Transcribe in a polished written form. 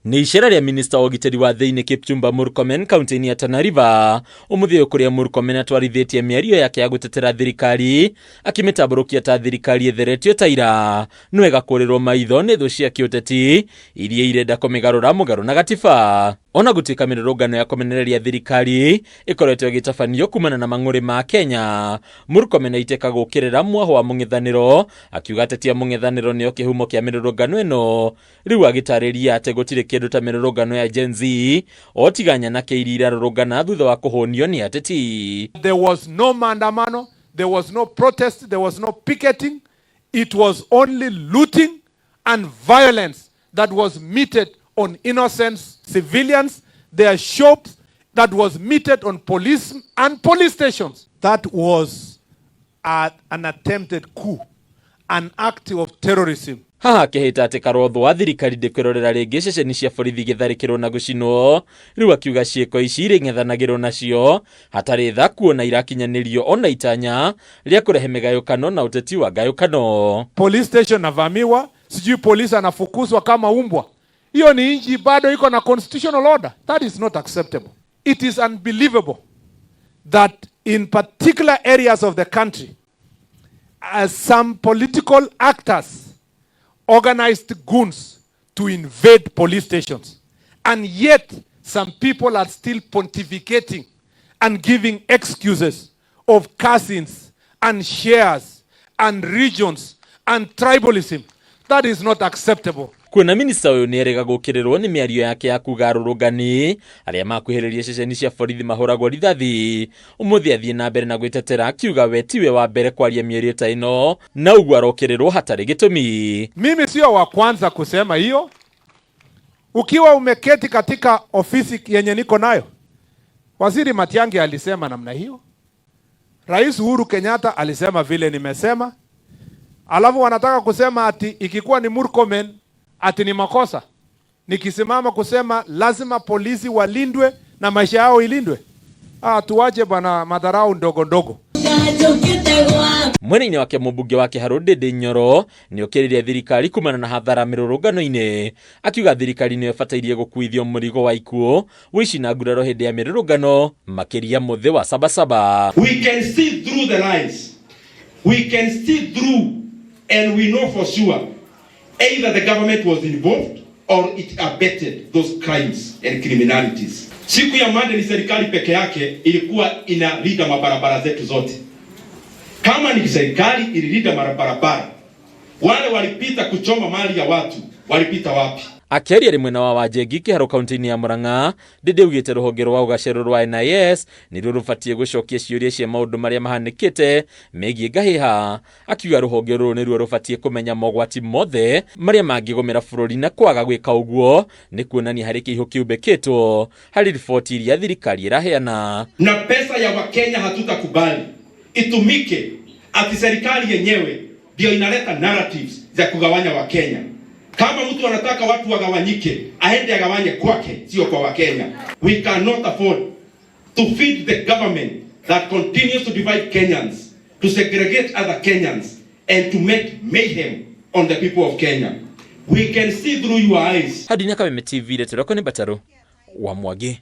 Nĩ icera rĩa minista wa ũgitĩri wa thĩinĩ Kipchumba Murkomen kaunti-inĩ ya Tana River ũmũthĩ ũyũ, kũrĩa Murkomen atwarithĩtie mĩario yake ya gũtetera thirikari, akĩmĩtambũrũkia ta thirikari ĩtheretio ta ira no ĩgakũrĩrwo maitho nĩ thũ cia kĩũteti iria irenda kũmĩgarũra mũgarũ na gatiba. Ona gũtuĩka mĩrũrũngano ya kũmenereria thirikari ĩkoretwo ĩgĩtabanio kumana na mang'ũrĩ ma Kenya, Murkomen aitĩka gũkĩrĩra mwaho wa mũng'ethanĩro, akiuga ateti a mũng'ethanĩro nĩo kĩhumo kĩa mĩrũrũngano ĩno. Rĩu agĩtarĩria atĩ gũtirĩ kĩndũ ta mĩrũrũngano ya Gen Z o tiga nyanake iria irarũrũngana thutha wa kũhũnio nĩ ateti. There was no maandamano, there was no protest, there was no picketing. It was only looting and violence that was meted on innocent civilians, their shops, that was meted on police and police stations. That was an attempted coup, an act of terrorism. Haha akĩhĩta atĩ karotho wa thirikari ndĩkwĩrorera rĩngĩ ceceni cia borithi igĩtharĩkĩrwo na gũcinwo. Rĩu akiuga ciĩko ici irĩng'ethanagĩrwo nacio hatarĩ tha, kuona irakinyanĩrio ona itanya rĩa kũrehe mĩgayũkano na ũteti wa ngayũkano. Police station navamiwa, sijui polisi anafukuzwa kama umbwa. Hiyo ni nchi bado iko na constitutional order? That is not acceptable. It is unbelievable that in particular areas of the country, as some political actors organized goons to invade police stations, and yet some people are still pontificating and giving excuses of cousins and shares and regions and tribalism. That is not acceptable. Kuona minista ũyũ nĩ erĩga gũkĩrĩrwo nĩ mĩario yake ya kuga arũrũngani arĩa makuhĩrĩria ceceni cia borithi mahũragwo rithathi, ũmũthĩ athiĩ na mbere na gwĩtetera, akiuga we tiwe wa mbere kwaria mĩario ta ĩno na ũguo arokĩrĩrwo hatarĩ gĩtũmi. Mimi sio wa kwanza kusema hiyo. Ukiwa umeketi katika ofisi yenye niko nayo, Waziri Matiang'i alisema namna hiyo, Rais Uhuru Kenyatta alisema vile nimesema, alafu wanataka kusema ati ikikuwa ni Murkomen ati ni makosa. Nikisimama kusema lazima polisi walindwe na maisha yao ilindwe. Ah, tuwache bwana madharau ndogo ndogo. Mwena-inĩ wake, mũmbunge wa Kĩharũ Ndĩndĩ Nyoro nĩ okĩrĩire thirikari kumana na hathara mĩrũrũngano-inĩ, akiuga thirikari nĩyo ĩbatairie gũkuithio mũrigo wa ikuũ, ũici na nguraro hĩndĩ ya mĩrũrũngano, makĩria mũthĩ wa Sabasaba. We can see through the lines. We can see through and we know for sure either the government was involved or it abetted those crimes and criminalities. Siku ya Monday ni serikali peke yake ilikuwa inalinda mabarabara zetu zote. Kama ni serikali ililinda mabarabara, wale walipita kuchoma mali ya watu walipita wapi? Akĩaria rĩ mwena wa Wanjengi, Kĩharũ, kaunti-inĩ ya Murang'a, Ndĩndĩ augĩte rũhonge rwa ũgacerũ rwa NIS nĩruo rũbatiĩ gũcokia ciũria cia maũndũ marĩa mahanĩkĩte megiĩ ngahĩha, akiuga rũhonge rũrũ nĩruo rũbatiĩ kũmenya mogwati mothe marĩa mangĩgũmĩra bũrũri, na kwaga gwĩka ũguo nĩ kuonania harĩ kĩihũ kĩumbĩkĩtwo harĩ riboti iria thirikari ĩraheana. Na pesa ya Wakenya hatutakubali itumike ati serikali yenyewe ndio inaleta narratives za kugawanya Wakenya. Kama mtu anataka watu wagawanyike, aende agawanye kwake, sio kwa Wakenya. We cannot afford to feed the government that continues to divide Kenyans, to segregate other Kenyans, and to make mayhem on the people of Kenya. We can see through your eyes. Hadi na Kameme TV, retero ní Bataru wa Mwangi.